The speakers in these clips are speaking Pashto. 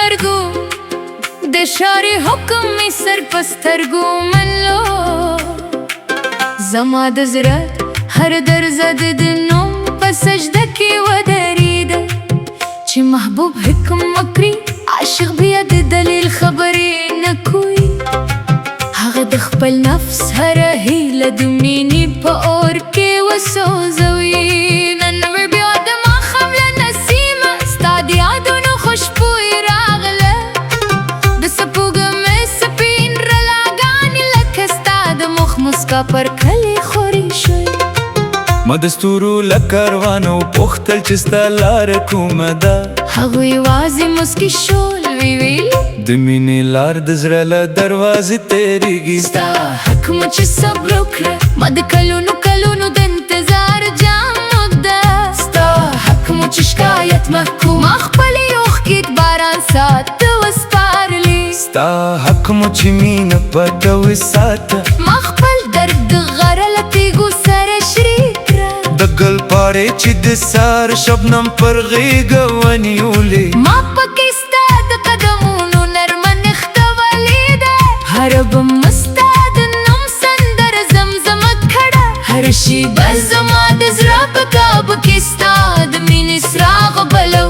سترګو د شارې حکم مې سر په سترګو منلو. زما د زړه هر درزه د نوم په سجده کې ودرېده. چې محبوب حکم وکړي، عاشق بیا د دلیل خبرې نه کوي. هغه د خپل نفس هره هیله د مینې په اور کې وسوځوي. نن مې بیا د ماښام له نسیمه ستا د یادونو خوشبويي راغله. د سپوږمۍ سپین رڼاګانې لکه ستا د مخ مسکا پر کلي خورې شوې. ما د ستورو له کاروانه وپوښتل چې ستا لاره کومه ده. هغوی یوازې مسکي شول، وی ویل: د مینې لار د زړه له دروازې تېرېږي. ستا حکم چې صبر وکړه، ما د کلونو کلونو د انتظار جام وده. ستا حکم چې شکایت مه کوه، ما خپلې اوښکې د باران ساعت ته وسپارلې. ستا حکم چې مینه پټه وساته، ما خپل درد د غره له تیږو سره شریک کړه. د ګل پاڼې چې د سهار شبنم پر غېږه ونیولې، ما پکې ستا د قدمونو نرمه نښته ولیده. هر بم ستا د نوم سندره زمزمه کړه. هر شیبه زما د زړه په کعبه کې ستا د مینې څراغ بلو.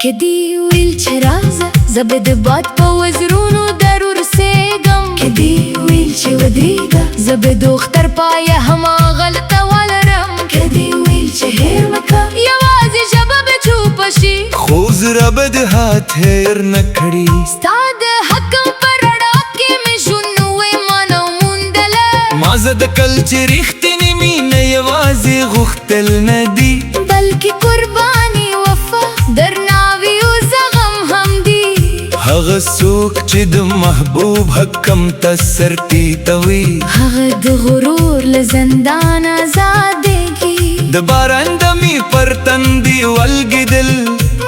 که دې ویل چې راځه، زه به د باد په وزرونو در ورسېږم. که دې ویل چې ودرېږه، زه به د اوښ تر پایه هماغلته ولرم. که دې ویل چې هېر مه که، یوازې ژبه به چوپه شي، خو زړه به د هات هېر نه کړي. ستا د حکم په رڼا کې مې ژوند نوې معنا وموندله. ما زده کړل چې رښتینې مینه یوازې غوښتل نه دي، بلکې قرباني، وفا، درناوی او زغم هم دي. هغه څوک چې د محبوب حکم ته سر ټیټوي، هغه د غرور له زندان ازادېږي. د باران دمې پر تندي ولګېدل،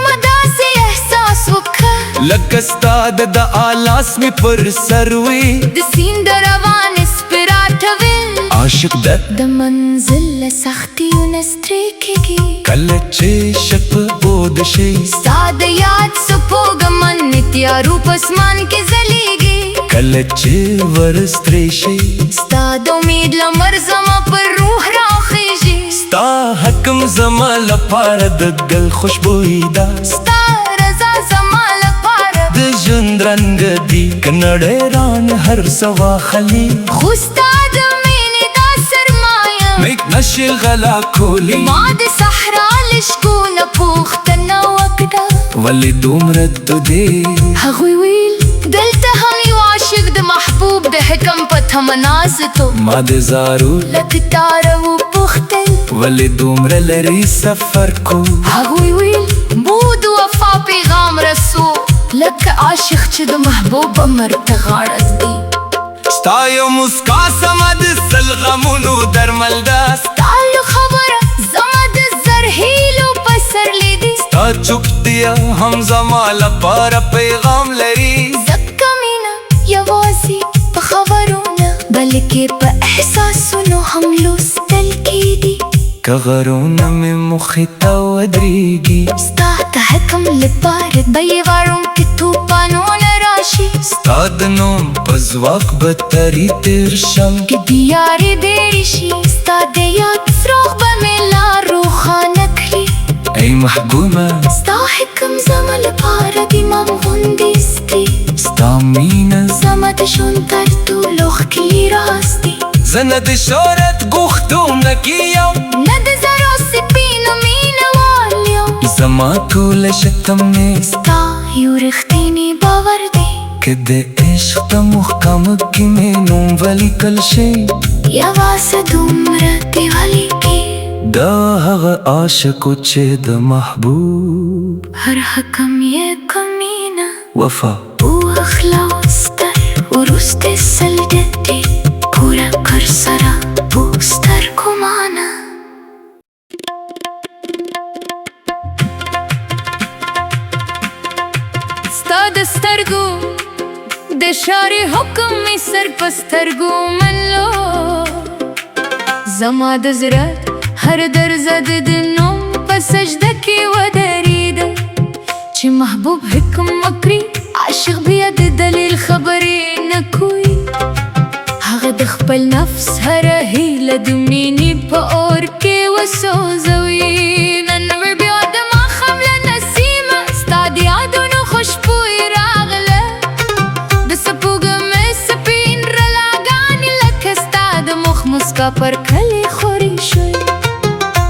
ما داسې احساس وکړ لکه ستا د دعا لاس مې پر سر وي. د سیند روانې څپې راټول عاشق د د منزل له سختیو نه ستړی کېږي. کله چې شپه اوده شي، ستا د یاد سپوږمۍ تیارو په اسمان کې ځلېږي. کله چې ورځ ترې شي، ستا د امید لمر زما پر روح راخیژي. ستا حکم زما لپاره د ګل خوشبويي ده. ستا رضا زما لپاره د ژوند رنګ دی. که نړۍ رانه هر څه واخلي، خو ستا د مینې دا سرمایه مې نشي غلا کولی. ما د صحرا له شګو نه پوښتنه وکړه: ولې دومره تودې؟ هغوی ویل دلته هم یو عاشق د محبوب د حکم په تمه ناست و. ما د زارو له کتاره وپوښتل: ولې دومره لرې سفر کو؟ هغوی ویل موږ د وفا پیغام رسو، لکه عاشق چې د محبوب امر ته غاړه ږدي. ستا یو مسکا زما د سل غمونو درمل ده. ستا یو خبره زما د زر هیلو پسرلی دی. ستا چوپتیا هم زما لپاره پیغام لري. ځکه مینه یوازې په خبرو نه، بلکې په احساسونو هم لوستل کېږي. که غرونه مې مخې ته ودرېږي، ستا د حکم لپاره به یې واروم که توپانونه راشي. ستا د نوم په ځواک به ترې تېر شم. که تیارې ډېرې شي، ستا د یاد څراغ به مې لار روښانه کړي. ای محبوبه، ستا حکم زما لپاره د امام غوندې دی. ستا مینه زما د ژوند تر ټولو ښکلی راز دی. زه نه د شهرت غوښتونکی یم، نه د زرو سپینو مینه وال یم. زما ټوله شتمني ستا یو رښتینی باور دی. که د عشق د محکمه کې مې نوم ولیکل شي، یوازې دومره دې ولیکي: دا هغه عاشق و چې د محبوب هر حکم یې په مینه، وفا او اخلاص تر وروستۍ سلګۍ پوره کړ سره په سترګو مانه. ستا د سترګو د شارې حکم مې سر په سترګو منلو. زما د زړه هر درزه د نوم په سجده کې ودرېده. چې چې محبوب حکم وکړي، عاشق بیا د دلیل خبرې نه کوي. هغه د خپل نفس هره هیله د مینې په اور کې وسوځوي. نن مې بیا د ماښام له نسیمه ستا د یادونو خوشبويي راغله. د سپوږمۍ سپین رڼاګانې لکه ستا د مخ مسکا پر کلي خورې شوې.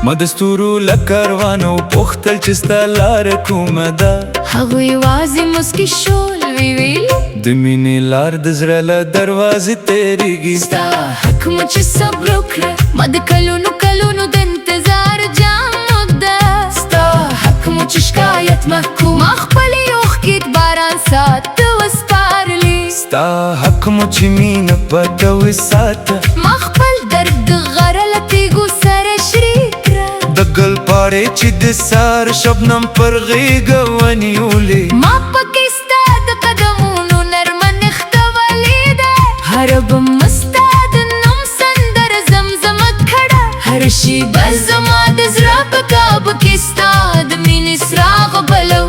ما د ستورو له کاروانه وپوښتل چې ستا لاره کومه ده؟ هغوی یوازې مسکي شول، وی ویل: د مینې لار د زړه له دروازې تېرېږي. ستا حکم چې صبر وکړه، ما د کلونو کلونو د انتظار جام وکړه. ستا حکم چې شکایت مه کوه، ما خپلې اوښکې د باران ساعت ته وسپارلې. ستا حکم چې مینه پټه وساته، ما خپل درد د غره له تیږو سره شریک کړه. د ګل پاڼې چې د سهار شبنم پر غېږه ونیولې، ما پکې ستا د قدمونو نرمه نښته ولیده. هره بمه ستا د نوم سندره زمزمه کړه. هره شیبه زما د زړه په کعبه کې ستا د مینې څراغ بلو.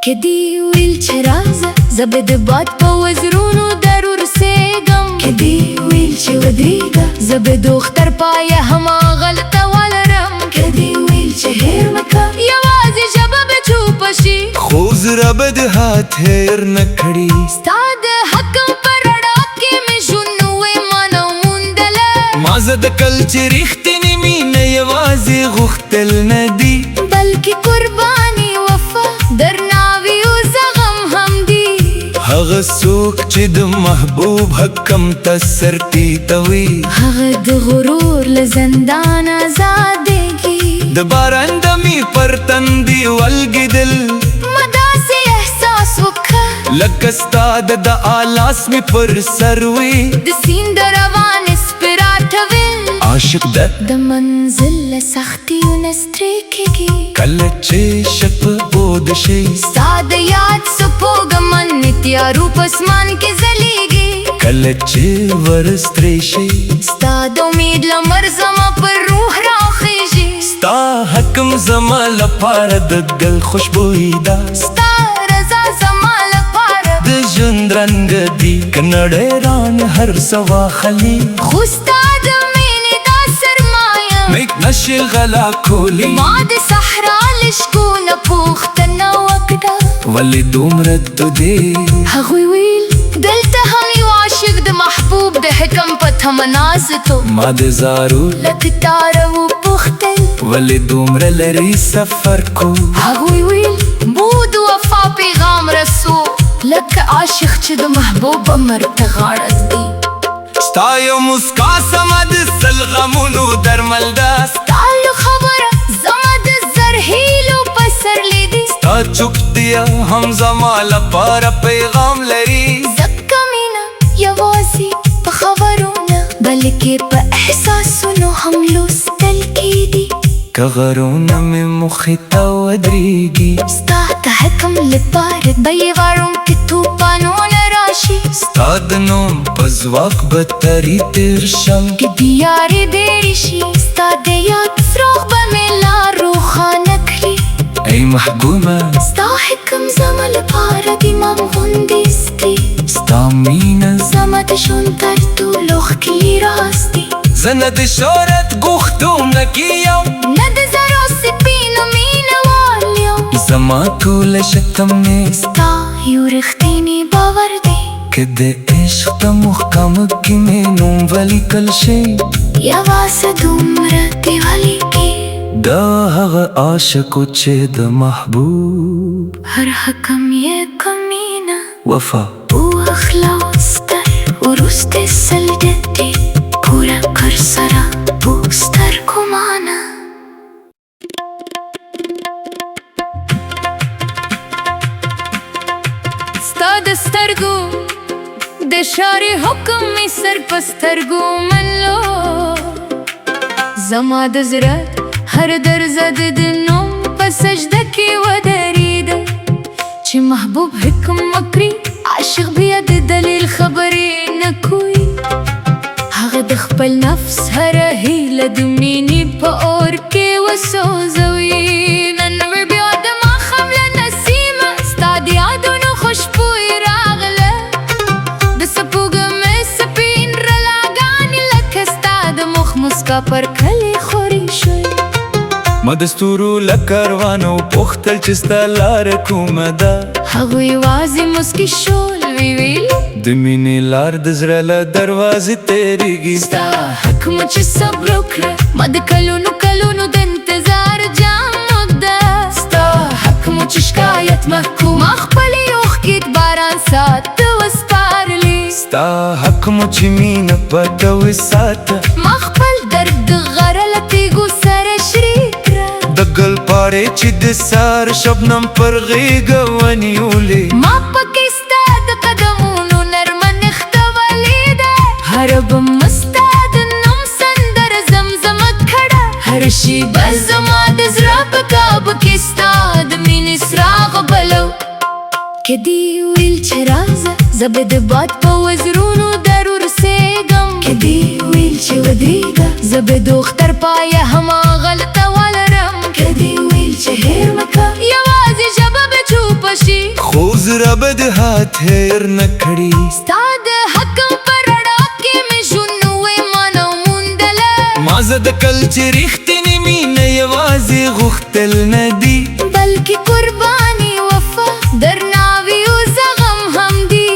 که دې ویل چې راځه، زه به د باد په وزرونو در ورسېږم. که دې ویل چې ودرېږه، زه به د اوښ تر پایه هماغلته ولرم. که دې ویل چې هېر مه که، یوازې ژبه به چوپه شي، خو زړه به د هات هېر نه کړي. ستا د حکم په رڼا کې مې ژوند نوې مانا وموندله. ما زده کړل چې رښتینې مینه یوازې غوښتل نه دي، بلکې قرباني، وفا، درناوی او زغم هم دي. هغه څوک چې د محبوب حکم ته سر ټیټوي، هغه د غرور له زندان ازادېږي. د باران دمې پر تندي ولګېدل، ما داسې احساس وکړ لکه ستا د دعا لاس مې پر سر وي. د سیند روانې څپې راټول عاشق د د منزل له سختیو نه ستړی کېږي. کله چې شپه اوږده شي، ستا د یاد سپوږمۍ تیارو په اسمان کې ځلېږي. کله چې ورځ ترې شي، ستا د امید لمر زما پر روح راخیژي. ستا حکم زما لپاره د ګل خوشبويي ده. ستا رضا زما لپاره د ژوند رنګ دی. که نړۍ رانه هر څه واخلي، خو ستا د مینې دا سرمایه مې نشي غلا کولی. ما د صحرا له شګو نه پوښتنه وکړه: ولې دومره تودې؟ هغوی ویل دلته هم یو عاشق د محبوب د حکم په تمه ناست و. ما د زارو له قطاره وپوښتل: ولې دومره لرې سفر کو؟ هغوی ویل موږ د وفا پیغام رسو، لکه عاشق چې د محبوب امر ته غاړه ږدي. ستا یو مسکا زما د سل غمونو درمل ده. ستا یو خبره زما د زر هیلو پسرلی دی. ستا چوپتیا هم زما لپاره پیغام لري. ځکه مینه یوازې په خبرو نه، بلکې په احساسونو هم لوستل کېږي. که غرونه مې مخې ته ودرېږي، ستا د حکم لپاره به یې وارم کې توپانونه راشي. ستا د نوم په ځواک به ترې تېر شم. که تیارې ډېرې شي، ستا د یاد څراغ به مې لار روښانه کړي. ای محبوبه، ستا حکم زما لپاره د امام غوندې دی. ستا مینه زما د ژوند تر ټولو ښکلي راز دی. زه نه د شهرت غوښتونکی یم، نه د زرو سپینو مینه وال یم. زما ټوله شتمني ستا یو رښتینی باور دی. که د عشق د محکمه کې مې نوم ولیکل شي، یوازې دومره دې ولیکي: دا هغه عاشق و چې د محبوب هر حکم یې په مینه، وفا او اخلاص تر وروستۍ سلګۍ پوره کړ سره په سترګو مانه. ستا د سترګو د اشارې حکم مې سر په سترګو منلو. زما د زړه هر درزه د نوم په سجده کې ودرېده. چې محبوب حکم وکړي، عاشق بیا د دلیل خبرې نه کوي. هغه د خپل نفس هره هیله د مینې په اور کې وسوځوي. نن مې بیا د ماښام له نسیمه مسکا پر کلي خورې شوې. ما د ستورو له کاروانه وپوښتل چې ستا لاره کومه ده. هغوی یوازې مسکي شول، وی ویل د مینې لار د زړه له دروازې تېرېږي. ستا حکم چې صبر وکړه، ما د کلونو کلونو د انتظار جام وږده. ستا حکم چې شکایت مه کوه، ما خپلې اوښکې د باران ساعت ته وسپارلې. ستا حکم چې مینه پټه وساته، ما خپل درد د غره له تیږو سره شریک کړه. د ګل پاڼې چې د سهار شبنم پر غېږه ونیولې، ما پکې ستا د قدمونو نرمه نښته ولیده. هر بم ستا د نوم سندره زمزمه کړه. هر شیبه زما د زړه په کعبه کې ستا د مینې څراغ بلو. که دې ویل چې راځه، زه به د باد په وزرونو در ورسېږم. که دې ویل چې ودرېږه، زه به د اوښ تر پایه هماغلته ولرم. که دې ویل چې هېر مه که، یوازې ژبه به چوپه شي، خو زړه به د هات هېر نه کړي. ستا د حکم په رڼا کې مې ژوند نوې مانا وموندله. ما زده کړل چې رښتینې مینه یوازې غوښتل نه دي، بلکې قرباني، وفا، درناوی او زغم هم دي.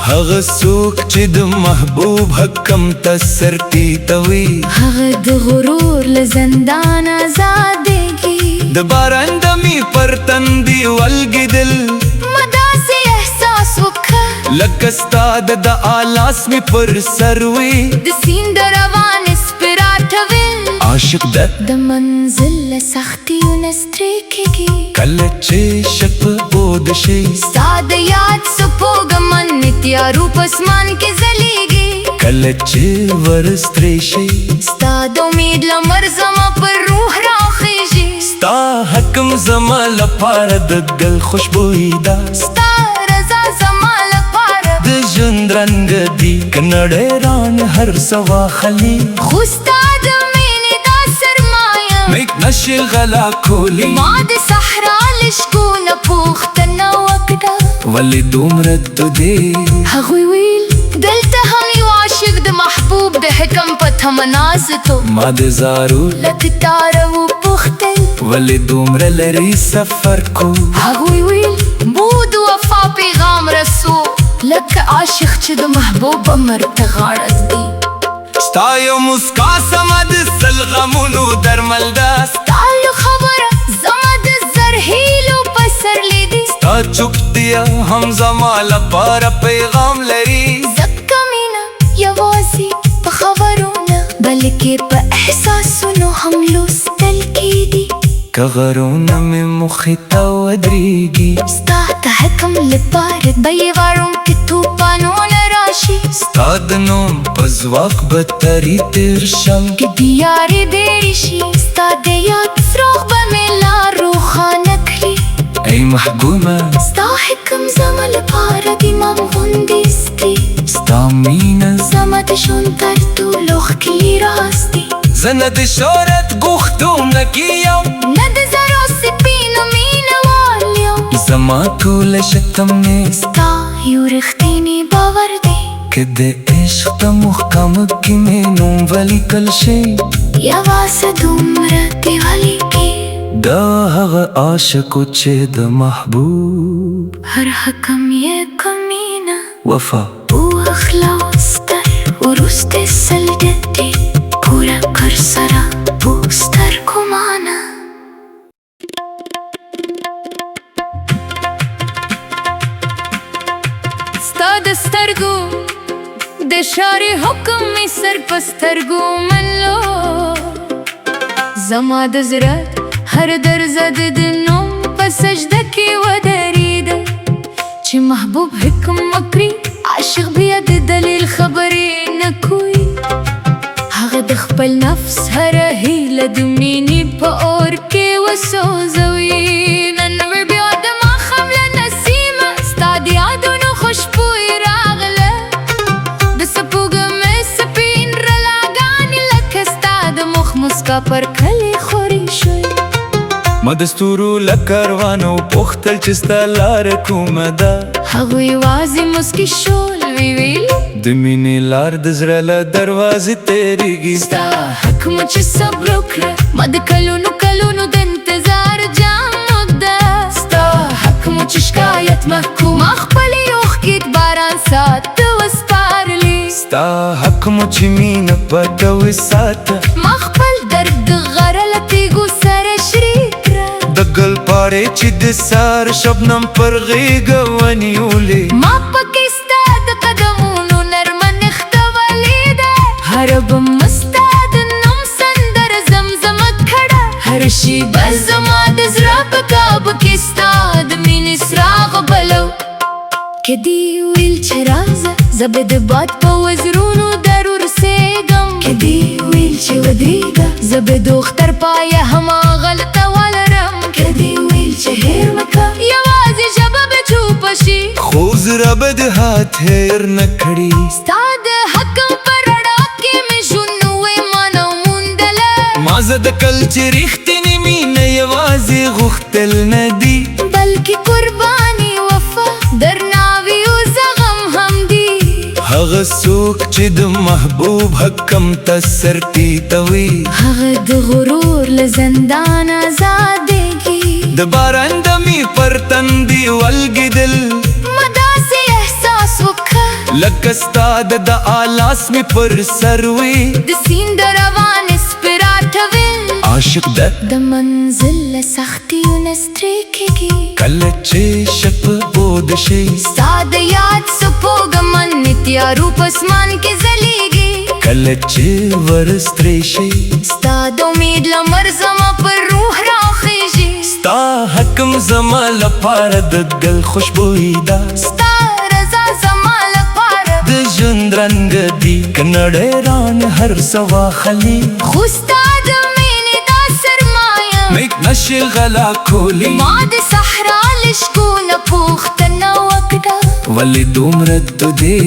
هغه څوک چې د محبوب حکم ته سر ټیټوي، هغه د غرور له زندان ازادېږي. د باران دمې پر تندي ولګېدل، ما داسې احساس وکړ لکه ستا د دعا لاس مې پر سر وي. د سیند روانې څپې راټول عاشق د د منزل له سختیو نه ستړی کېږي. کله چې شپ بود شي، ستا د یاد سپوږمۍ تیارو په اسمان کې ځلېږي. کله چې ورسترې شي، ستا د امید لمر زما پر روح راخیژي. ستا حکم زما لپاره د ګل خوشبويي ده. ستا رضا زما لپاره د ژوند رنګ دی. که نړۍ رانه هر څه واخلي، خو ستا د مینې دا سرمایه مې نشي غلا کولی. ما د صحرا له شګو نه پوښتنه وکړه، ولې دومره تودې؟ هغوی ویل دلته هم یو عاشق د محبوب د حکم په تمه ناست و. ما د زارو له کتاره وپوښتل، ولې دومره لرې سفر کو؟ هغوی ویل مو د وفا پیغام رسو، لکه عاشق چې د محبوب امر ته غاړه ږدي. ستا یو مسکا زما د سل غمونو درمل ده. ستا یو خبره زما د زر هیلو پسرلی دی. ستا چوپتیا هم زما لپاره پیغام لري. ځکه مینه یوازې په خبرو نه، بلکې په احساسونو هم لوستل کېږي. که غرونه مې مخې ته ودرېږي، ستا د حکم لپاره به یې واړوم که توپانونه راشي. ستا د نوم په ځواک به ترې تېر شم. که تیارې ډېرې شي، ستا د یاد څراغ به مې لار روښانه کړي. ای محبوبه، ستا حکم زما لپاره د امام غوندې دی. ستا مینه زما د ژوند تر ټولو ښکلي راز دی. زه نه د شهرت غوښتونکی یم، نه د زرو سپینو مینه وال یم. زما ټوله شتمني ستا یو رښتینی باور دی. که د عشق په محکمه کې مې نوم ولیکل شي، یوازې دومره دې ولیکي، دا هغه عاشق و چې د محبوب هر حکم یې کمینه وفا او اخلاص تر وروستۍ سلګۍ پوره کړ سره په سترګو مانه. ستا د سترګو د اشارې حکم مې سر په سترګو منلو. زما د زړه هر درزه د نوم په سجده کې ودرېده. چې محبوب حکم وکړي، عاشق بیا د دلیل خبرې نه کوي. هغه د خپل نفس هره هیله د مینې په اور کې وسوځوي. نن مې بیا د ماښام له نسیمه ستا د یادونو خوشبويي راغله. د سپوږمۍ سپین رڼاګانې لکه ستا د مخ مسکا پر کلي خورې شوې. ما د ستورو له کاروانه وپوښتل چې ستا لاره کومه ده. هغوی یوازې مسکي شول، وی ویل د مینې لار د زړه له دروازې تېرېږي. ستا حکم چې صبر وکړه، ما د کلونو کلونو د انتظار جام وږده. ستا حکم چې شکایت مه کوه، ما خپلې اوښکې د باران ساعت وسپارلې. ستا حکم چې مینه پټه وساته، ما خپل درد د غره له تیږو سره شریک کړه. د ګل پاڼې چې د سهار شبنم پر غېږه ونیولې، ما پکې ستا د قدمونو نرمه نښته ولیده. هره بمه ستا د نوم سندره زمزمه کړه. هره شیبه زما د زړه په کعبه کې ستا د مینې څراغ بلو. که دې ویل چې راځه، زه به د باد په وزرونو در ورسېږم. که دې ویل چې ودرېږه، زه به د اوښ تر پایه هماغلته ولرم. که دې ویل چې هېر مه که، یوازې ژبه به چوپه شي، خو زړه به د هات هېر نه کړي. ستا د حکم په رڼا کې مې ژوند نوې مانا وموندله. ما زده کړل چې رښتینې مینه یوازې غوښتل نه دي، بلکې قرباني، وفا، درناوی او زغم هم دي. هغه څوک چې د محبوب حکم ته سر ټیټوي، هغه د غرور له زندان ازادېږي. د باران دمې پر تندي ولګېدل، ما داسې احساس وکړ لکه ستا د دعا لاس مې پر سر وي. د سیند روانې څپې راټول، عاشق د د منزل له سختیو نه ستړی کېږي. کله چې شپه اوده شي، ستا د یاد سپوږمۍ تیارو په اسمان کې ځلېږي. کله چې ورځ ترې شي، ستا د امید لمر زما پر روح راخیژي. ستا حکم زما لپاره د ګل خوشبويي ده. ستا رضا زما لپاره د ژوند رنګ دی، که نړۍ رانه هر څه واخلي، خو ستا د مینې دا سرمایه مې نشي غلا کولی. ما د صحرا له شګو نه پوښتنه وکړه، ولې دومره تودې؟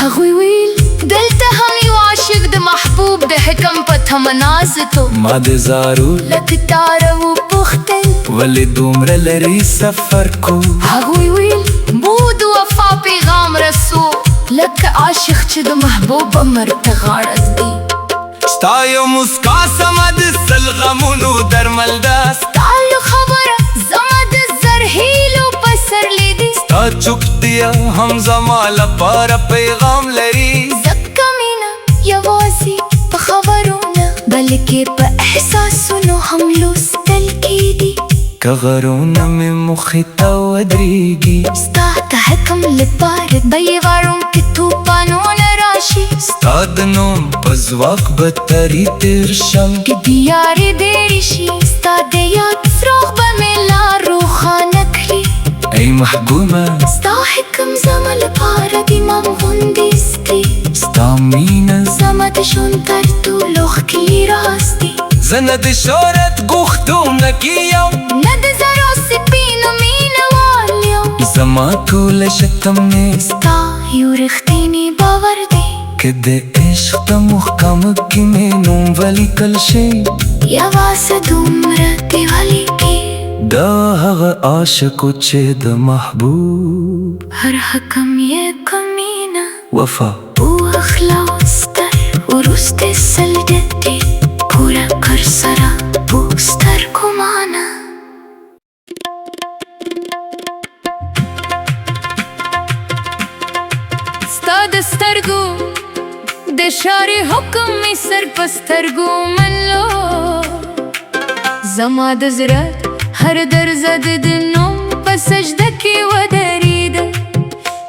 هغوی ویل دلته هم یو عاشق د محبوب د حکم په تمه ناست و. ما د زارو له کتاره وپوښتل، ولې دومره لرې سفر کو؟ هغوی ویل مو د وفا پیغام رسو، لکه عاشق چې د محبوب امر ته غاړه ږدي. ستا یو مسکا سما د سل غمونو درمل ده. ستا له خبره زما د زر هیلو پسرلی دی. ستا چوپتیا هم زما لپاره پیغام لري. ځکه مینه یوازې په خبرو نه، بلکې په احساسونو هم لوستل کېږي. که غرونه مې مخې ته ودرېږي، ستا د حکم لپاره به یې واروم که توپانونه راشي. ستا د نوم په ځواک به ترې تېر شم. که تیارې ډېرې شي، ستا د یاد څراغ به مې لار روښانه کړي. ای محبوبه، ستا حکم زما لپاره د امام غوندې دی. ستا مینه زما د ژوند تر ټولو ښکلي راز دی. زه نه د شهرت غوښتونکی یم، نه د زرو سپینو مینه وال یم. زما ټوله شتمني ستا یو رښتینی باور دی. که د عشق د محکمه کې مې نوم ولیکل شي، یوازې دومره دې ولیکي، دا هغه عاشق و چې د محبوب هر حکم یې کمینه وفا او اخلاص تر وروستۍ سلګۍ پوره کړ سره په سترګو مانه. ستا د سترګو د اشارې حکم مې سر په سترګو منلو. زما د زړه هر درزه د نوم په سجده کې ودرېده.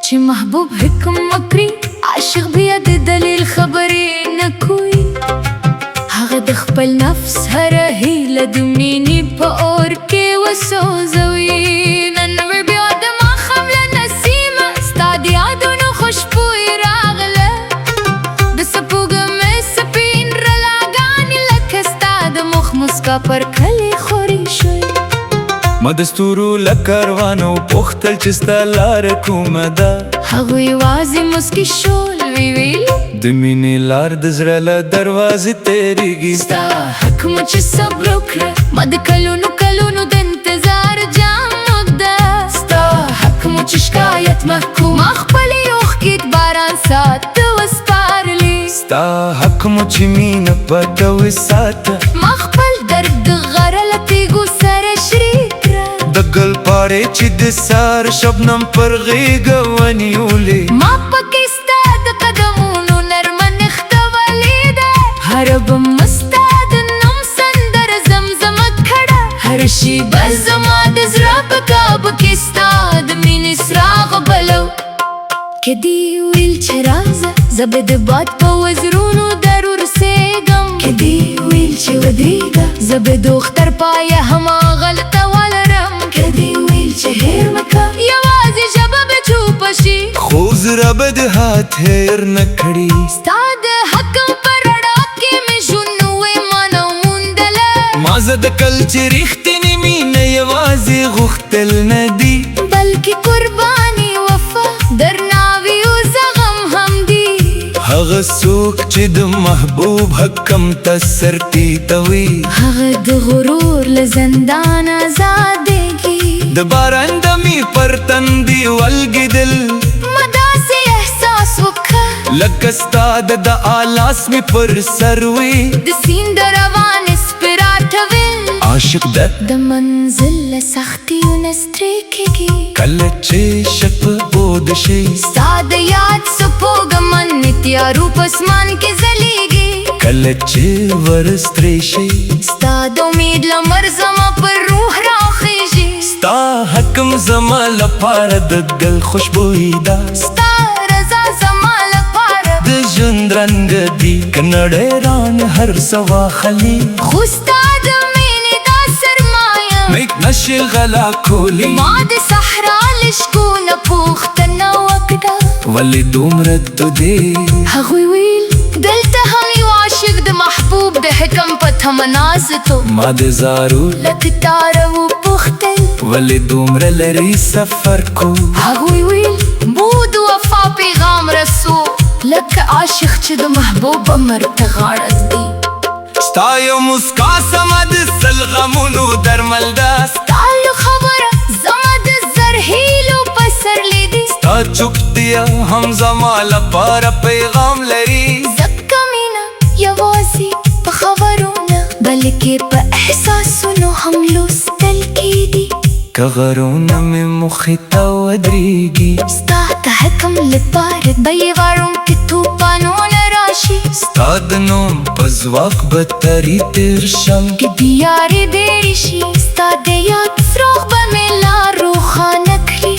چې محبوب حکم وکړي، عاشق بیا د دلیل خبرې نه کوي. هغه د خپل نفس هره هیله د مینې په اور کې وسوځوي. نن مې بیا د ماښام له نسیمه ستا د یادونو خوشبويي راغله. د سپوږمۍ سپین رڼاګانې لکه ستا د مخ مسکا پر کلي خورې شوې. ما د ستورو له کاروانه وپوښتل چې ستا لاره کومه ده. هغوی یوازې موسکي شول، وی ویل د مینې لار د زړه له دروازې تېرېږي. ستا حکم چې صبر وکړه، ما د کلونو کلونو د انتظار جام وږده. ستا حکم چې شکایت مه کوه، ما خپلې اوښکې د باران ساته وسپارلې. ستا حکم چې مینه پټه وساته. ما خپل درد د غره له تیږو سره شریک کړه. د ګل پاڼې چې د سهار شبنم پر غېږه ونیولې. ما پکې ستا د قدمونو نرمه نښته ولیده. هره بمه ستا د نوم سندره زمزمه کړه. هر شیبه زما د زړه په کعبه کې ستا د مینې څراغ بلو. که دې ویل چې راځه، زه به د باد په وزرونو در ورسېږم. که دې ویل چې ودرېږه، زه به د اوښ تر پایه هماغلته ولرم. که دې ویل چې هېر مه که، یوازې ژبه به چوپه شي، خو زړه به د هات هېر نه کړي. ستا د حکم په رڼا کې مې ژوند نوې مانا وموندله. ما زده کړل چې رښتینې مینه یوازې غوښتل نه دي، بلکې قرباني، وفا، درناوی او زغم هم دي. هغه څوک چې د محبوب حکم ته سر ټیټوي، هغه د غرور له زندان ازادېږي. د باران دمې پر تندي ولګېدل. ما داسې احساس وکړ لکه ستا د دعا لاس مې پر سر وي. د سیند روانې څپې راټول. عاشق د د منزل له سختیو نه ستړی کېږي. کله چې شپه اوده شي، ستا د یاد سپوږمۍ تیارو په اسمان کې ځلېږي. کله چې ورځ ترې شي، ستا د امید لمر زما پر روح راخیژي. ستا حکم زما لپاره د ګل خوشبويي ده. ستا رضا زما لپاره د ژوند رنګ دی. که نړۍ رانه هر څه واخلي، خو ستا د مینې دا سرمایه مې نشي غلا کولی. ما د صحرا له شګو نه پوښتنه وکړه، ولې دومره تودې؟ هغوی ویل دلته هم یو عاشق د محبوب د حکم په تمه ناست و. ما د زارو له کتاره وپوښتل، ولې دومره لرې سفر کو؟ هغوی ویل موږ د وفا پیغام رسو، لکه عاشق چې د محبوب امر ته غاړه ږدي. ستا یو مسکا زما د سل غمونو درمل ده. ستا یو خبره زما د زر هیلو پسرلی دی. ستا چوپتیا هم زما لپاره پیغام لري. ځکه مینه یوازې په خبرو نه، بلکې په احساسونو هم لوستل کېږي. که غرونه مې مخې ته ودرېږي، ستا د حکم لپاره به یې واروم که توپانونه راشي. ستا د نوم په ځواک به ترې تېر شم. که تیارې ډېرې شي، ستا د یاد څراغ به مې لار روښانه کړي.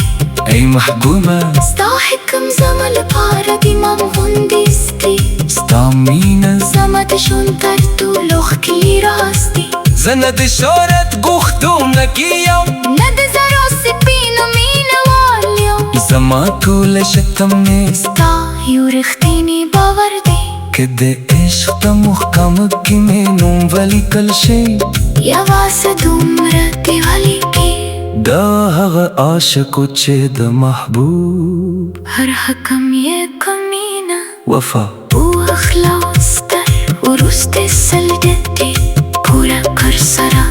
ای محبوبه، ستا حکم زما لپاره د امام غوندې دی. ستا مینه زما د ژوند تر ټولو ښکلی راز دی. زه نه د شهرت غوښتونکی یم، نه د زرو سپینو مینه وال یم. زما ټوله شتمني ستا یو رښتینی باور دی. که د عشق د محکمه کې مې نوم ولیکل شي، یوازې دومره دې ولیکي، دا هغه عاشق و چې د محبوب هر حکم یې په مینه، وفا او اخلاص تر وروستۍ سلګۍ پوره کړ سره.